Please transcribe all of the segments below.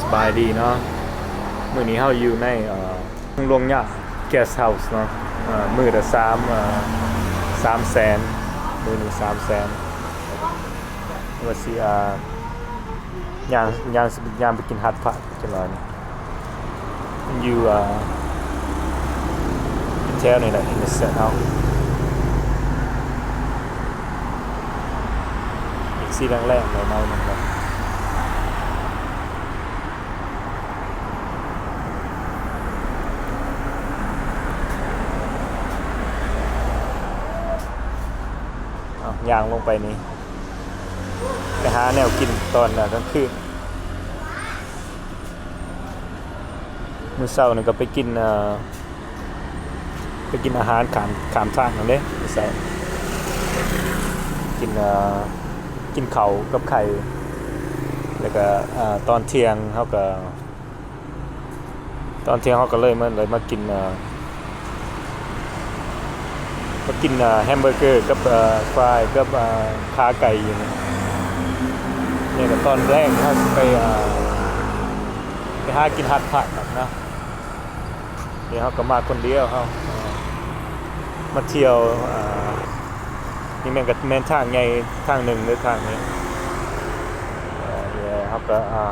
ສະບາຍດີເນາະ ມື້ນີ້ເຮົາຢູ່ໃນ ເອີ ເມືອງຫຼວງຍາ Guest House ເນາະ ເອີ ມື້ລະສາມ ເອີ ສາມແສນ ມື້ນີ້ສາມແສນ ວ່າຊິ ເອີ ຍ່າງ ຍ່າງ ຍ່າງໄປກິນຮາດພະຈັກໜ່ອຍນີ້ ມັນຢູ່ ເອີ ແຖວນີ້ແຫຼະ Innocence House ເປັນສີແດງໆ ໜ້ອຍໆ ໜຶ່ງເນາະ. ເອົາ ຍ່າງລົງໄປນີ້ ໄປຫາແນວກິນຕອນກາງຄືນ. ມື້ເຊົ້ານີ້ກໍໄປກິນ ເອີ ໄປກິນອາຫານຂ້າມ ຂ້າມທາງນັ້ນເດ້ ມື້ເຊົ້າ ກິນ ເອີ ກິນເຂົ້າກັບໄຂ່ ແລ້ວກໍ ເອີ ຕອນທ່ຽງເຮົາກໍ ຕອນທ່ຽງເຮົາກໍເລີຍມາ ເລີຍມາກິນ ເອີ ມາກິນ ເອີ ແຮມເບີເກີກັບ ເອີ ຟຣາຍກັບ ເອີ ຂາໄກ່ຢູ່ນີ້ ນີ້ກໍຕອນແລງເຮົາຊິໄປ ເອີ ໄປຫາກິນຮາດພະກັນເນາະ. ນີ້ເຮົາກໍມາຄົນດຽວ ເຮົາ ເອີ ມາທ່ຽວ ເອີ ນີ້ແມ່ນກໍແມ່ນທາງໃຫຍ່ທາງໜຶ່ງເດີ ທາງນີ້ ເອີ ດຽວເຮົາກໍ ເອີ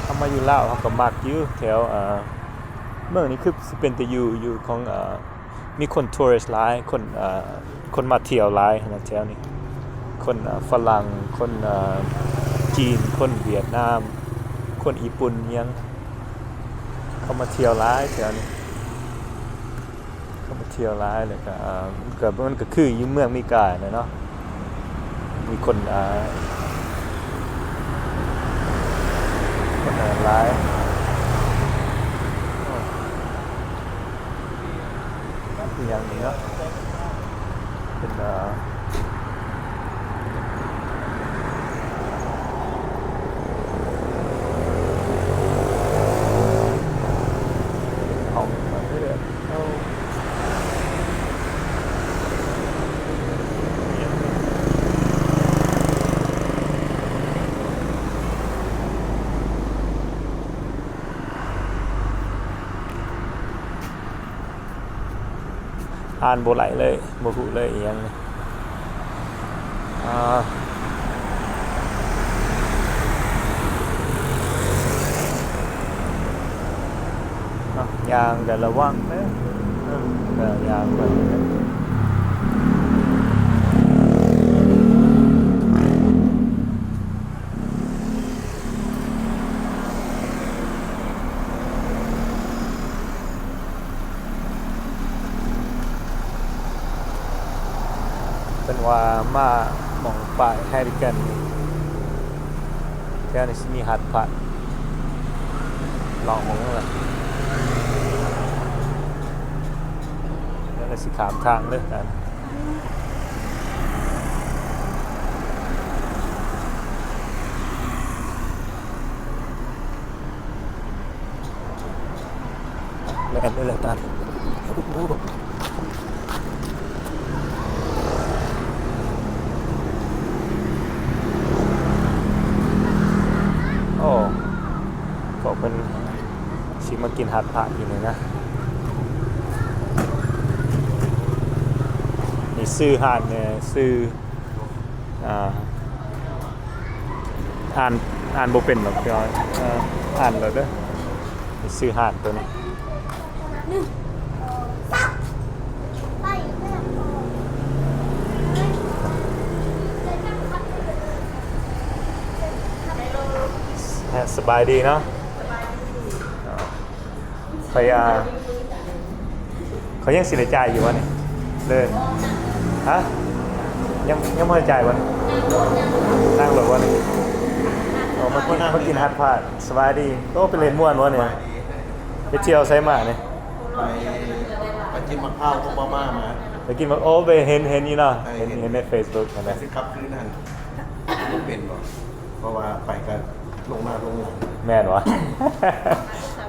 ເຮົາມາຢູ່ລາວ ເຮົາກໍມັກຢູ່ແຖວ ເອີ ເມືອງນີ້ຄືຊິເປັນຕາຢູ່ ຢູ່ຂອງ ເອີ ມີຄົນ tourist ຫຼາຍ ຄົນ ເອີ ຄົນມາທ່ຽວຫຼາຍຫັ້ນນະແຖວນີ້ ຄົນ ເອີ ຝຣັ່ງ ຄົນ ເອີ ຈີນ ຄົນຫວຽດນາມ ຄົນຍີ່ປຸ່ນຫຍັງ ເຂົາມາທ່ຽວຫຼາຍແຖວນີ້. ເຂົາມາທ່ຽວຫຼາຍ ແລ້ວກະ ເອີ ມັນກະ ມັນກະຄືຢູ່ເມືອງເມກາຫັ້ນແຫຼະເນາະ ມີຄົນ ເອີ ຄົນ ເອີ ຫຼາຍ ໂອ້ ອີ່ຫຍັງນີ້ເນາະ ເປັນ ເອີ ເອົາ ອ່ານບໍ່ໄຫຼເລີຍ ບໍ່ຮູ້ເລີຍອີ່ຫຍັງນີ້ ອ່າ ເນາະ ຍ່າງກໍລະວັງເດີ ເອີ ກໍຍ່າງໄປ. ເພິ່ນວ່າມາໝ່ອງປ້າຍ Heineken ນີ້ ແຖວນີ້ຊິມີຮາດພະ ລອງເບິ່ງລະ ແລ້ວກໍຊິຂ້າມທາງເດີ ແລ່ນເລີຍແຫຼະຕານ ໂອ້ ພວກເພິ່ນຊິມາກິນຮາດພະຢູ່ນີ້ນະ ນີ້ຊື່ຮ້ານແນ່ ຊື່ ອ່າ ອ່ານ ອ່ານບໍ່ເປັນດອກ ເອີ ອ່ານແລ້ວເດີ ຊື່ຮ້ານໂຕນີ້ ສະບາຍດີເນາະ. ໄປ ອ່າ ເຂົາຍັງຊິໄດ້ຈ່າຍຢູ່ບໍ່ນີ້ ເລີຍ ຮະ ຍັງ ຍັງບໍ່ໄດ້ຈ່າຍບໍ່ນີ້ ນັ່ງລົດບໍ່ນີ້ ໂອ້ ມາກິນ ມາກິນຮາດພະ ສະບາຍດີ ໂອ້ ໄປຫຼິ້ນມ່ວນບໍ່ນີ້ ໄປທ່ຽວໃສມານີ້ ໄປ ໄປກິນໝາກພ້າວໂອບາມາມາ ໄປກິນໝາກ ໂອ້ ໄປເຫັນ ເຫັນຢູ່ເນາະ ເອີ ເຫັນ ເຫັນ ເຫັນໃນເຟສບຸກຫັ້ນນະ ຊິກັບຄືນຫັ້ນ ບໍ່ເປັນບໍ່ ເພາະວ່າໄປກໍລົງໜ້າລົງຫຼັງ ແມ່ນບໍ່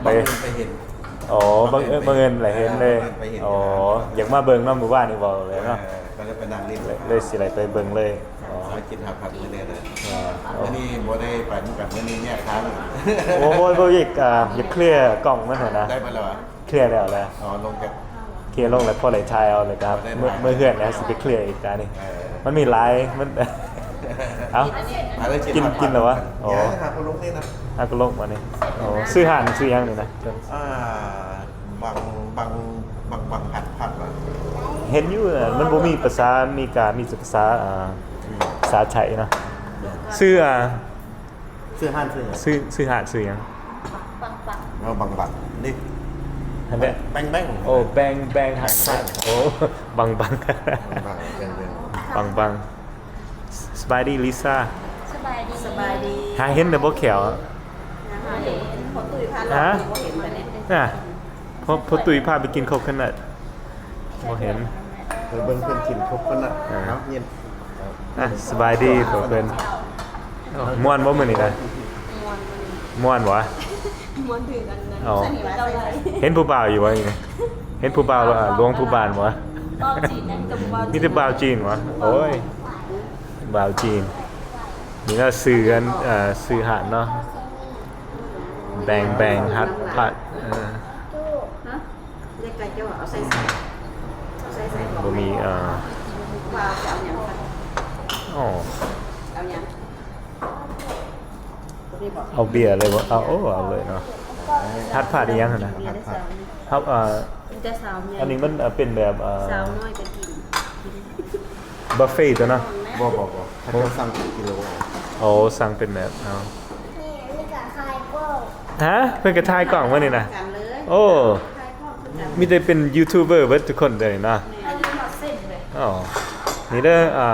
ໄປ ບັງເອີນໄປເຫັນ ໂອ້ ບັງເອີນ ບັງເອີນແຫຼະເຫັນເລີຍ ເອີ ບັງເອີນໄປເຫັນ ໂອ້ ຢາກມາເບິ່ງເນາະ ມື້ວານນີ້ເວົ້າແລ້ວເນາະ ເອີ ກໍເລີຍໄປນັ່ງຫຼິ້ນ ເລີຍ ເລີຍຊິໄດ້ໄປເບິ່ງເລີຍ ອໍ ສາວ ກິນຫາພັກມື້ນີ້ນະ. ເອີ ມື້ນີ້ບໍ່ໄດ້ໄປນຳກັນ ມື້ນີ້ແຍກທາງ. ໂອ້ຍ ບໍ່ ບໍ່ ຢາກ ອ່າ ຢາກເຄລຍກ້ອງມັນຫັ້ນນະ. ໄດ້ມາແລ້ວຫວາ? ເຄລຍແລ້ວແຫຼະ. ອໍ ລົງຈາກ ເຄລຍລົງແລ້ວ ພໍໄດ້ຖ່າຍເອົາ ແລ້ວກໍ ພໍໄດ້ຖ່າຍ ເມືອ ເມືອເຮືອນແລ້ວຊິໄປເຄລຍອີກຕານີ້. ເອີ ມັນມີຫຼາຍ ມັນ ເອົາ ກິນ ກິນແລ້ວຫວາ? ອໍ ຫາກໍລົງນີ້ນະ ຫາກໍລົງບາດນີ້. ອໍ ຊື່ຮ້ານຊື່ຫຍັງນີ້ນະ? ອ່າ ບັງ ບັງ ບັງ ບັງຫັດພັດຫວາ? ເຫັນຢູ່ ມັນບໍ່ມີພາສາອາເມລິກາ ມີແຕ່ພາສາ ອ່າ ພາສາໄທເນາະ. ຊື່ ອ່າ ຊື່ຮ້ານຊື່ຫຍັງ? ຊື່ ຊື່ຮ້ານຊື່ຫຍັງ? ບັງບັງ ເອົາ ບັງບັງນີ້ ຫັ້ນແຫຼະ ແບງແບງ. ໂອ້ ແບງແບງຫັດພັດ. ໂອ້ ບັງບັງ ບັງບັງ ແບງແບງ ບັງບັງ. ສະບາຍດີລິຊາ. ສະບາຍດີ ສະບາຍດີ. ຫາເຫັນແຕ່ບໍ່ແຂ້ວ ຫາເຫັນ ພໍ່ຕຸ້ຍພາເລາະ ຫາ ບໍ່ເຫັນປານໃດ. ນະ ພໍ່ ພໍ່ຕຸ້ຍພາໄປກິນໂຄໂຄນັດ ບໍ່ເຫັນ. ໄປເບິ່ງເພິ່ນກິນໂຄໂຄນັດ. ເອີ ເອົາ ຍິນ ອ່ະ ສະບາຍດີພວກເພິ່ນ. ໂອ້ ມ່ວນບໍ່ມື້ນີ້ນະ? ມ່ວນ ມ່ວນຫວາ? ມ່ວນຖືກອັນນັ້ນ. ອໍ ເຫັນຜູ້ບ່າວຢູ່ບໍ່ນີ້? ເຫັນຜູ້ບ່າວ ອ່າ ຫຼວງຜູ້ບ້ານບໍ່? ບ່າວຈີນ ມີແຕ່ບ່າວຈີນຫວາ? ໂອ້ຍ ບ່າວຈີນ. ນີ້ລະຊື່ອັນ ເອີ ຊື່ຮ້ານເນາະ ແບງແບງຫັດພັດ. ເອີ ຮະ? ເອົາໃສ່ ເອົາໃສ່ ບໍ່ມີ ເອີ ວ່າຈະເອົາຫຍັງ? ອໍ ເອົາຫຍັງ? ເອົາເບຍເລີຍບໍ່? ເອົາ ໂອ້ ເອົາເລີຍເນາະ. ຫັດຜັດອີ່ຫຍັງຫັ້ນນະ? ເບຍໄດ້ສາມ ເຮົາ ເອີ ມີແຕ່ສາມຢ່າງ. ອັນນີ້ມັນ ເອີ ເປັນແບບ ເອີ ສາວນ້ອຍກໍກິນ ບຸບເຟຕົວເນາະ. ບໍ່ ບໍ່ ບໍ່ ເຂົາເຈົ້າສັ່ງເປັນກິໂລ. ໂອ້ ສັ່ງເປັນແບບ ເອົາ ຮະ? ເພິ່ນກໍຖ່າຍກ້ອງມື້ນີ້ນະ. ໂອ້ ມີແຕ່ເປັນຢູທູບເບີເບິດທຸກຄົນເດີເນາະ. ອໍ ນີ້ເດີ ອ່າ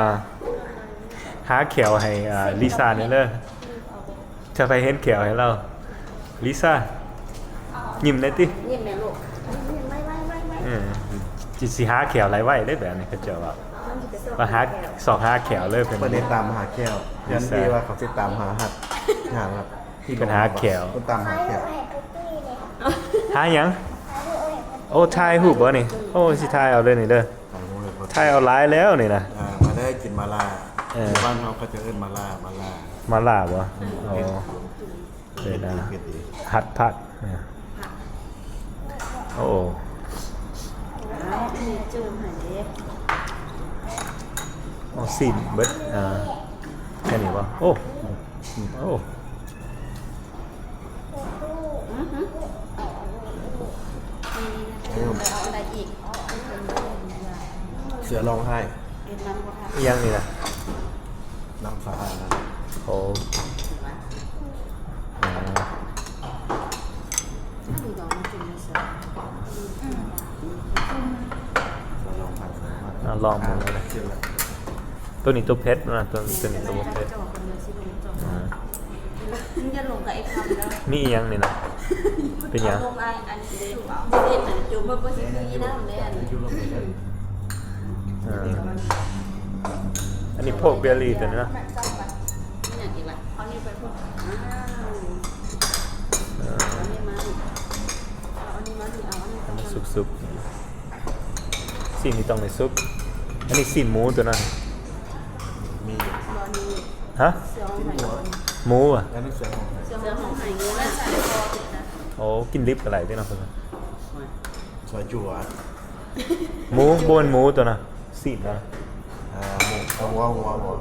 ຫາແຂ້ວໃຫ້ ອ່າ ລິຊາແດ່ເດີ. ຈະໄປເຫັນແຂ້ວໃຫ້ລາວ. ລິຊາ ຍິ້ມແດ່ຕິ. ຍິ້ມແມ່ລູກ ຍິ້ມໄວໆ. ເອີ ຊິ ຊິຫາແຂ້ວໄວໆເດ້ແບບນີ້ ເຂົາເຈົ້າວ່າ ວ່າຫາ ຊອກຫາແຂ້ວເລີຍ. ເພິ່ນ ເພິ່ນໄດ້ຕາມຫາແຂ້ວ ຢ້ານທີ່ວ່າເຂົາຊິຕາມຫາຫັດ ຫາຫັດ ເພິ່ນຫາແຂ້ວ ເພິ່ນຕາມຫາແຂ້ວ. ຫາຫຍັງ? ໂອ້ ຖ່າຍຮູບບໍ່ນີ້? ໂອ້ ຊິຖ່າຍເອົາເດີນີ້ເດີ. ຖ່າຍເອົາຫຼາຍແລ້ວນີ້ນະ. ອ່າ ມາເດີ ກິນໝາລ່າ. ເອີ ຢູ່ບ້ານເຮົາເຂົາຈະເອີ້ນໝາລ່າ ໝາລ່າ. ໝາລ່າບໍ່? ອໍ ເປັນ ອ່າ ເຜັດດີ ຫັດຜັດ. ໂອ້ ອໍ ຊີ້ນເບິດ. ອ່າ ແຄ່ນີ້ບໍ່? ໂອ້ ໂອ້ ອືຮຶ ນີ້ໆ ໄປເອົາອັນໃດອີກ? ເສືອຮ້ອງໄຫ້ ອີ່ຫຍັງນີ້ນະ? ນ້ຳສະອາດນະ. ໂອ້ ເຫັນບໍ່? ອ່າ ເສືອຮ້ອງໄຫ້ ອ່າ ລອງເບິ່ງເລີຍ. ຕົວນີ້ຕົວເຜັດນະ ຕົວ ຕົວນີ້ຕົວບໍ່ເຜັດ. ອ່າ ມຶງຢ່າລົງກັບໄອ້ຄຳເດີ. ມີອີ່ຫຍັງນີ້ນະ? ເປັນຫຍັງ? ລົງໄອ້ອັນນີ້ເດ້ ເຮັດໃຫ້ຈຸ່ມ ບໍ່ ບໍ່ຊິຄືນ້ຳແດ່. ອ່າ ອັນນີ້ໂພກເບລີຕົວນີ້ເນາະ. ມີຫຍັງອີກລະ? ເອົານີ້ໄປພຸ້ນ. ອ່າ ເອົານີ້ມານີ້ ເອົາອັນນີ້ມານີ້ ເອົາອັນນີ້ ອັນນີ້ສຸກໆ. ຊີ້ນນີ້ຕ້ອງໄດ້ສຸກ. ອັນນີ້ຊີ້ນໝູຕົວນັ້ນ. ມີ ບໍ່ມີ. ຮະ? ຊີ້ນໝູ ໝູຫວາ? ອັນນັ້ນເສືອຮ້ອງໄຫ້ ເສືອຮ້ອງໄຫ້. ໂອ້ ກິນດິບກໍໄດ້ຕິເນາະ. ຊອຍຈົວ ໝູ ບໍ່ແມ່ນໝູຕົວນະ ຊີ້ນນະ. ອ່າ ໝູ ຫົວ ຫົວ ຫົວ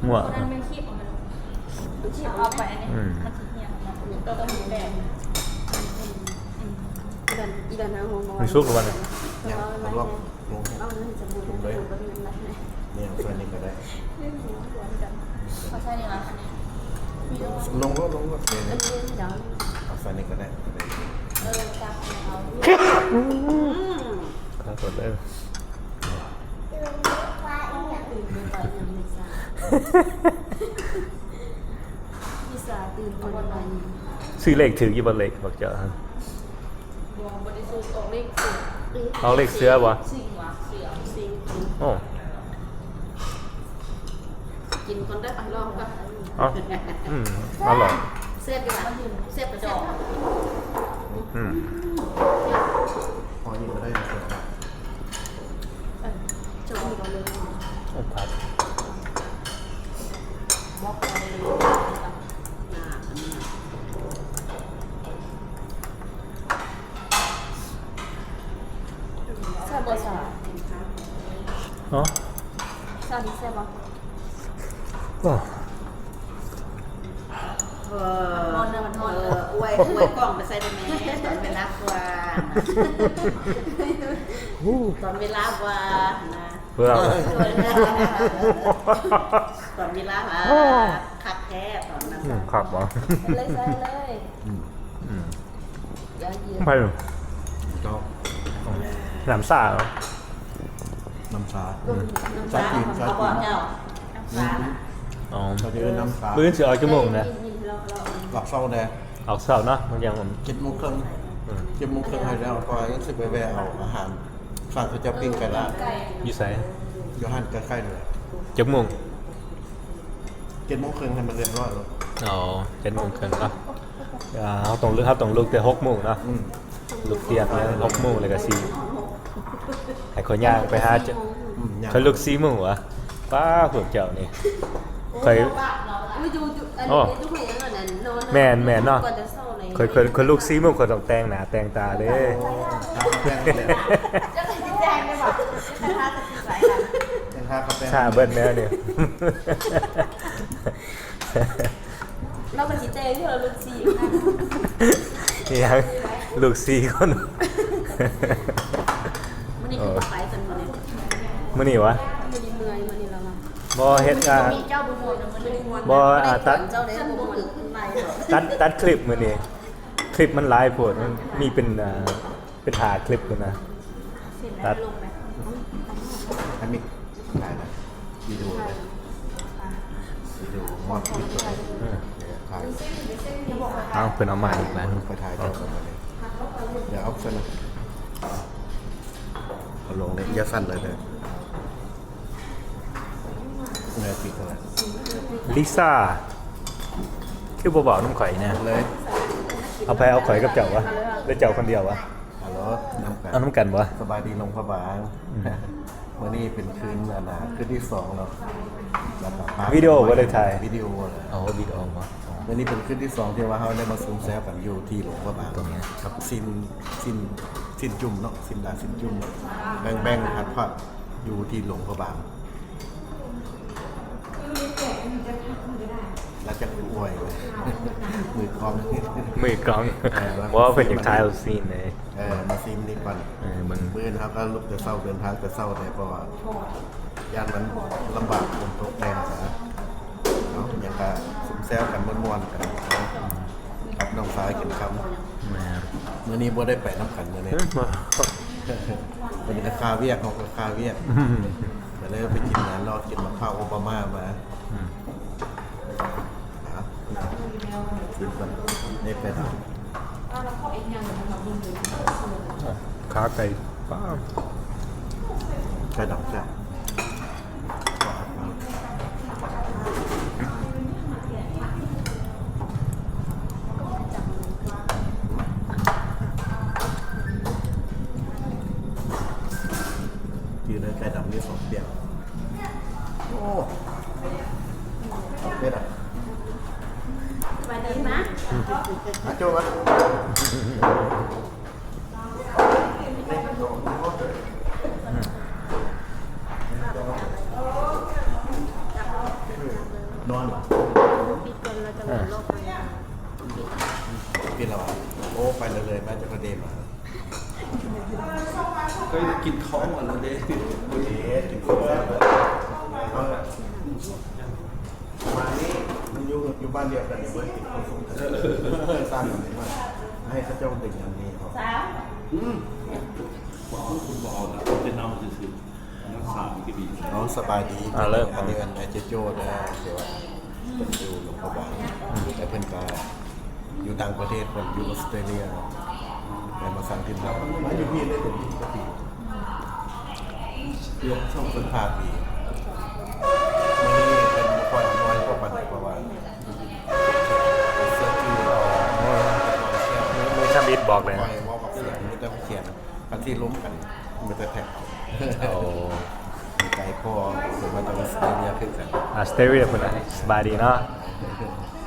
ຫົວ. ອັນນັ້ນແມ່ນຄີບເອົາໄປ ຄີບເອົາໄປອັນນີ້ ອືມ ມັນຊິຫ່ຽວເນາະ. ຕ້ອງມີແບບ ອີ່ດານ ອີ່ດານນາງຫົວງອ ມັນສຸກແລ້ວບໍ່ນີ້? ຍັງ ລວກ ລົງ ເອົາເລີຍ ຈຸ່ມເລີຍ. ນີ້ ເອົາໃສ່ນີ້ກໍໄດ້ ເອົາໃສ່ນີ້ລະ. ລົງ ລົງ ລົງ ລົງ ນີ້ ເອົາໃສ່ນີ້ກໍໄດ້ ກໍໄດ້. ເອີ ຈັບເອົາ ອືມ ຂໍໂທດເດີ. ວິຊາຕື່ນກ່ອນໄວ. ຊື້ເລກຖືກຢູ່ບໍ່ ເລກພວກເຈົ້າ? ບໍ່ ບໍ່ໄດ້ຊື້ ອອກເລກ ອອກເລກເສືອບໍ່? ຊິງຫວາ ຊິງຫວາ ຊິງ. ໂອ້ ກິນກ່ອນໄດ້ປະ ລອງກ່ອນ. ເອົ້າ ອືມ ອະລ່ອຍ ແຊບຢູ່ຫວາ ແຊບກໍແຊບ. ອືມ ພໍກິນກໍໄດ້ນະ. ເອີ ໂຈະນີ້ກໍເລີຍ. ໂອ້ ຜັກ ແຊບບໍ່ຊາ? ຮະ? ຊານີ້ແຊບບໍ່? ເອີ ເອີ ເອີ ອວຍ ອວຍກ້ອງໄປໃສ່ໄດ້ແມ່ ຕອນເວລາກວ່າ ຕອນເວລາວ່ານະ ເພື່ອ ຕອນເວລາວ່າ ໂອ້ ຄັກແທ້ຕອນນັ້ນ ອືມ ຄັກບໍ່? ເລີຍໃສ່ເລີຍ ອືມ ອືມ ໄປ ເຈົ້າ ນ້ຳຊາເນາະ ນ້ຳຊາ ອືມ ນ້ຳຊາ ຊາຈີນ ຊາຈີນ ເຈົ້າ ນ້ຳຊາ ອືມ ອໍ ເຂົາຈະເອີ້ນນ້ຳຊາ ມື້ອື່ນຊິອອກຈັກໂມງນະ? ອອກເຊົ້າແດ່ ອອກເຊົ້າເນາະ ມັນຍັງ ເຈັດໂມງເຄິ່ງ ອືມ ເຈັດໂມງເຄິ່ງໃຫ້ແລ້ວ ເພາະວ່າຍັງຊິໄປແວ່ເອົາອາຫານ ຮ້ານເຂົາເຈົ້າປີ້ງໄກ່ລາດ ຢູ່ໃສ? ຢູ່ຮ້ານໃກ້ໆນີ້ແຫຼະ ຈັກໂມງ? ເຈັດໂມງເຄິ່ງໃຫ້ມັນຮຽບຮ້ອຍໂລດ ອໍ ເຈັດໂມງເຄິ່ງເນາະ ເຮົາຕ້ອງ ເຮົາຕ້ອງລຸກແຕ່ຫົກໂມງເນາະ ອືມ ລຸກຕຽມແລ້ວຫົກໂມງ ແລ້ວກໍຊິໃຫ້ຂ້ອຍຍ່າງໄປຫາ ອືມ ຂ້ອຍລຸກສີ່ໂມງຫວາ ປ້າ ພວກເຈົ້ານີ້ ຂ້ອຍ ໂອ້ຍ ແມ່ນໆເນາະ ຂ້ອຍ ຂ້ອຍ ຂ້ອຍລຸກສີ່ໂມງ ຂ້ອຍຕ້ອງແຕ່ງໜ້າແຕ່ງຕາເດ້ ໂອ້ ທາກາແຟ ແຕ່ງແລ້ວ ຍັງທາກາແຟ ຊາເບິດແລ້ວນີ້ ລາວກໍຊິແຕ່ງຢູ່ ລາວລຸກສີ່ ອີຫຍັງ ລຸກສີ່ຄົນ ມື້ນີ້ຄືບໍ່ໄປຊັ້ນມື້ນີ້ ມື້ນີ້ຫວາ? ມື້ນີ້ເມື່ອຍ ມື້ນີ້ລາວວ່າ ບໍ່ເຮັດ ອ່າ ບໍ່ ອ່າ ຕັດ ຕັດ ຕັດຄລິບມື້ນີ້ ຄລິບມັນຫຼາຍໂພດ ມັນມີເປັນ ອ່າ ເປັນຫ້າຄລິບພຸ້ນນະ ຕັດ ອັນນີ້ຫຼາຍນະ ວິດີໂອ ວິດີໂອ ມອດ ເອີ ເອົາ ເພິ່ນເອົາມາອີກແລ້ວ ໄປຖ່າຍເຈົ້າກ່ອນບັດນີ້ ດຽວເອົາເພິ່ນ ເອົາລົງເລີຍ ຢ່າສັ່ນເລີຍເດີ. ແມ່ປິດເທົ່າໃດ? ລິຊາ ຄືບໍ່ເວົ້ານຳຂ້ອຍແດ່? ເລີຍ ເອົາໃຜ ເອົາຂ້ອຍກັບເຈົ້າຫວາ ຫຼືເຈົ້າຄົນດຽວຫວາ? ເອົາໂລດ ນຳກັນ ເອົານຳກັນຫວາ? ສະບາຍດີຫຼວງພະບາງ. ອືມ ມື້ນີ້ເປັນຄືນ ອັນນ່າ ຄືນທີສອງເນາະ ແລ້ວກໍພາ ວິດີໂອບໍ່ໄດ້ຖ່າຍ? ວິດີໂອແຫຼະ. ອໍ ວິດີໂອບໍ? ອໍ ມື້ນີ້ເປັນຄືນທີສອງທີ່ວ່າເຮົາໄດ້ມາຊຸມແຊວກັນຢູ່ທີ່ຫຼວງພະບາງ ຕົງນີ້ ກັບຊິ້ນ ຊິ້ນ ຊິ້ນຈຸ່ມເນາະ ຊິ້ນດາ ຊິ້ນຈຸ່ມ ແບ່ງໆ ຜັດໆ ຢູ່ທີ່ຫຼວງພະບາງ. ລາວຈັກອວຍເວີຍ ມືກ້ອງ ມືກ້ອງ ເອີ ບໍ່ ເພິ່ນຢາກຖ່າຍເອົາຊີນເດ້. ເອີ ມາຊີມນີ້ກ່ອນ ເອີ ເບິ່ງ ມື້ອື່ນເຮົາກໍລຸກແຕ່ເຊົ້າ ເດີນທາງແຕ່ເຊົ້າແດ່ ເພາະວ່າຢ້ານມັນລຳບາກ ຝົນຕົກແດ່ນະ ເນາະ ຍັງກະຊຸມແຊວກັນມ່ວນໆກັນ ກັບນ້ອງຊາຍກິນຄ່ຳ. ແມ່ນ ມື້ນີ້ບໍ່ໄດ້ໄປນຳກັນ ມື້ນີ້ ເພິ່ນກໍຄາວຽກ ເຮົາກໍຄາວຽກ ອືມ ກໍເລີຍໄປກິນງານລອດ ກິນໝາກພ້າວໂອບາມາມາ. ອືມ ອ່ະ ຊິມກ່ອນ ນີ້ໄກ່ດຳ ຂາໄກ່ ປ້າ ໄກ່ດຳແຊບ. ຢູ່ໃນໄກ່ດຳມີສອງແກ້ວ. ໂອ້ ເປັດອະ ສະບາຍດີມາ ມາໂຈ້ມາ. ນອນ ປິດແລ້ວ ໂອ້ ໄປເລື້ອຍໆ ໄປຈະກະເດມາ. ເຄີຍກິນຂອງອັນນັ້ນເດ້ ເດ້ ກິນຂອງແຊບເລີຍ. ມານີ້ ມັນຢູ່ ຢູ່ບ້ານດຽວກັນນີ້ເວີຍ ກິນຂອງສົມກັນ ສ້າງກັນນີ້ມາ ໃຫ້ເຂົາເຈົ້າດຶງອັນນີ້ອອກ. ອືມ ບໍ່ເອົາ ບໍ່ເອົາລະ ເອົາແຕ່ນ້ຳຊື່ໆ ນ້ຳສານີ້ກໍດີ. ເອົາ ສະບາຍດີ ອ່າ ເລີກ ອັນນີ້ອັນໄອເຈໂຈ້ເດີ ທີ່ວ່າເພິ່ນຢູ່ຫຼວງພະບາງ ແຕ່ເພິ່ນກໍ ຢູ່ຕ່າງປະເທດ ເພິ່ນຢູ່ອອສເຕຣເລຍ ແຕ່ມາສ້າງຖິ່ນຖານ ມາຢູ່ພີ້ໄດ້ເປັນສິບກວ່າປີ ເກືອບສອງສິບຫ້າປີ. ມື້ນີ້ເພິ່ນບໍ່ຄ່ອຍອຳນວຍພວກປານໃດ ເພາະວ່າເຊີຟີ ມີ ມີທຳອິດບອກເລີຍ ຂ້ອຍເວົ້າອອກສຽງ ມີແຕ່ຂຽນ ຄັນຊິລົມກັນ ມີແຕ່ແທັກເອົາ. ໂອ້ ມີໄກ ເພາະວ່າເພິ່ນມາຈາກອອສເຕຣເລຍຄືກັນ. ອອສເຕຣເລຍພຸ້ນນະ. ສະບາຍດີເນາະ.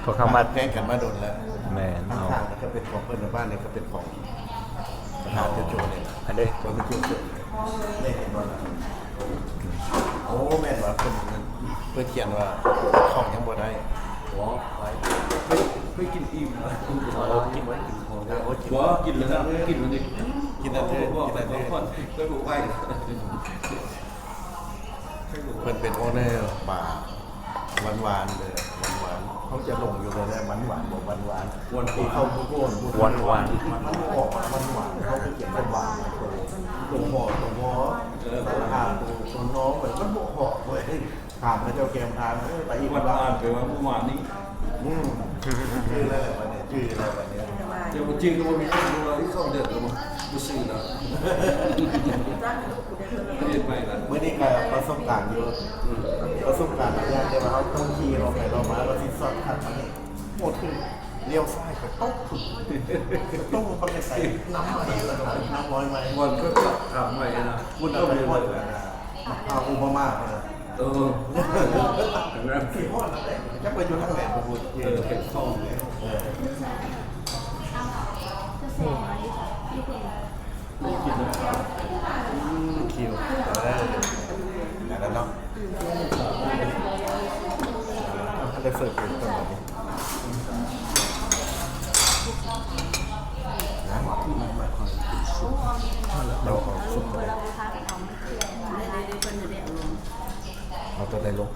ພວກເຮົາມາແພງກັນມາດົນແລ້ວ. ແມ່ນ. ຂ້າງໆກໍເປັນຂອງເພິ່ນ, ບ້ານນີ້ກໍເປັນຂອງທະຫານໂຈໂຈນີ້. ອັນເດ້ ເພິ່ນເປັນໂຈໂຈ. ນີ້ເຫັນບໍ່ລະ? ໂອ້ ແມ່ນວ່າເພິ່ນ ເພິ່ນຂຽນວ່າຂອງຍັງບໍ່ໄດ້. ບໍ່ໄປ ເຄີຍ ເຄີຍກິນອີ່ມແລ້ວ. ເອີ ກິນໄວ້ ກິນພໍແລ້ວ. ເອີ ກິນ ບໍ່ ກິນແລ້ວນະ ກິນແລ້ວນີ້. ກິນອັນອື່ນ ກິນອັນອື່ນ ໄປບໍ່ໄຫວ. ເພິ່ນເປັນໂອເນີປາ ຫວານໆເດີ ຫວານໆ. ເຮົາຈະຫຼົງຢູ່ເລີຍນະ ຫວານໆ ບໍ່ຫວານໆ. ຫວານໆ ເຂົ້າຜູ້ໂກນ ຫວານໆ ມັນບໍ່ອອກຫວານໆ. ເຮົາໄປກິນແຕ່ຫວານ ຕົວໝໍ ຕົວໝໍ ເອີ ສາລະອາ ຕົວ ຕົວນ້ອງ ມັນບໍ່ອອກເວີຍ. ຖາມເຂົາເຈົ້າແກມທາງ ເອີ ໄປອີກ ຫວານໆ ແປວ່າບໍ່ຫວານນີ້. ອືມ ຈື່ແລ້ວແຫຼະບັດນີ້ ຈື່ແລ້ວບັດນີ້. ແຕ່ບໍ່ຈື່ກໍບໍ່ມີຫຍັງ ເພາະວ່າອີກສອງເດືອນກໍບໍ່ ບໍ່ຊື້ແລ້ວ. ມື້ນີ້ກໍປະສົບການຢູ່ ປະສົບການຫຼາຍຢ່າງ ແຕ່ວ່າເຮົາຕ້ອງຂີ່ເລາະໄປເລາະມາ ເຮົາຊິຊອດຄັດມານີ້ ໂອ້ ຖືກ ລ້ຽວຊ້າຍໄປຕົກພຸ້ນ ຕົກໄປໃສ ນ້ຳໄໝ້ ນ້ຳລອຍໄໝ້ ບ່ອນກໍທຳໄໝ້ນະ ພຸ້ນເອົາໄປຮອດ ອ່າ ໂອບາມາພຸ້ນນະ. ເອີ ຊິຮອດແລ້ວ ຈັກໄປຢູ່ທາງໃດບໍ່ຮູ້. ເອີ ເປັນຊ່ອງເລີຍ. ເອີ ກິນແລ້ວ ອືມ ຄິວ ເອີ ໄດ້ແລ້ວເນາະ. ເອີ ໄດ້ເສີບເປັນຕອນນີ້ນະ ເອົາຊຸບ ເອົາຕົວໃດລົງ?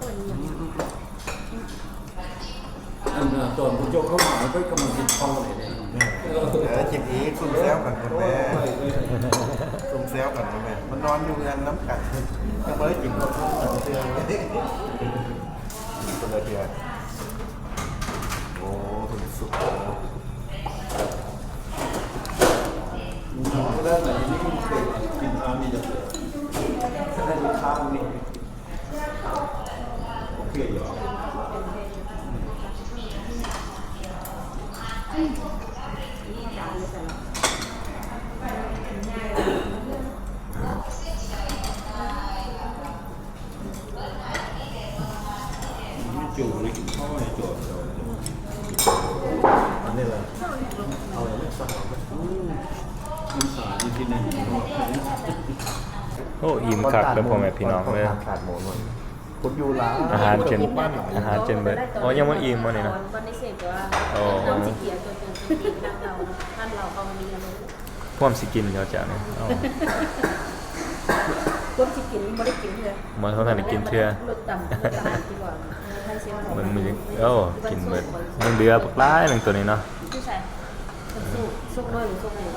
ອັນ ຕອນພວກເຈົ້າເຂົ້າມາ ຂ້ອຍກຳລັງກິນເຂົ້າເລີຍເດ້. ເອີ ກິນອີກ ຊຸມແຊວກັນພຸ້ນແມ່ ຊຸມແຊວກັນພຸ້ນແມ່ ມານອນຢູ່ເຮືອນນຳກັນ ຍັງບໍ່ໄດ້ກິນເຂົ້ານຳກັນເທື່ອເລີຍ. ຄົນລະເທື່ອ. ໂອ້ ເພິ່ນສຸກແລ້ວ. ກິນອາມີແຕ່ເທື່ອ ໃຫ້ລູກຄ້າມີ ໂອເຄຢູ່. ໂອ້ ອີ່ມຄັກເດີພໍ່ແມ່ພີ່ນ້ອງເອີຍ. ຄົນຢູ່ຫຼາຍ ອາຫານເຊັ່ນ ອາຫານເຊັ່ນເບິດ. ອໍ ຍັງບໍ່ອີ່ມບໍ່ນີ້ນະ? ບໍ່ໄດ້ເສບ ແຕ່ວ່າ ອໍ ຄວາມຊິກິນເຈົ້ານີ້ ຄວາມຊິກິນເຈົ້ານີ້ ເອົ້າ ຄວາມຊິກິນບໍ່ໄດ້ກິນເທື່ອ ບໍ່ທັນໄດ້ກິນເທື່ອ. ລົດຕຳ ລົດຕຳທີ່ວ່າ ເບິ່ງມື້ ໂອ້ ກິນເບິດ ຍັງເຫຼືອບັກຫຼາຍໜຶ່ງໂຕນີ້ເນາະ. ຢູ່ໃສ? ສຸກ ສຸກໜ້ອຍ ສຸກໜຶ່ງ ເ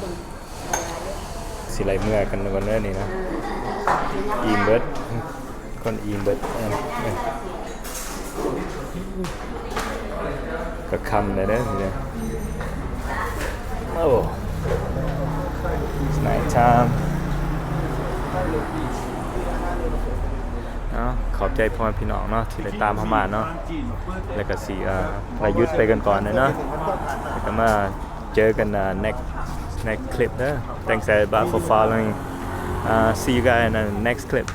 ບິ່ງ. ຊິໄລ່ເມືອກັນກ່ອນເດີນີ້ນະ. ອີ່ມເບິດ ຄົນອີ່ມເບິດ. ເອີ ກໍຄ່ຳແລ້ວເດີນີ້ເດີ. ໂອ້ it's night time. ເອົາ ຂອບໃຈພໍ່ແມ່ພີ່ນ້ອງເນາະ ທີ່ໄດ້ຕາມເຮົາມາເນາະ ແລ້ວກໍຊິ ເອີ ໄດ້ຢຸດໄປກັນກ່ອນເດີເນາະ ແລ້ວກໍມາ ເຈີກັນ next next clip ເດີ. Thanks everybody for following. See you guys in the next clip.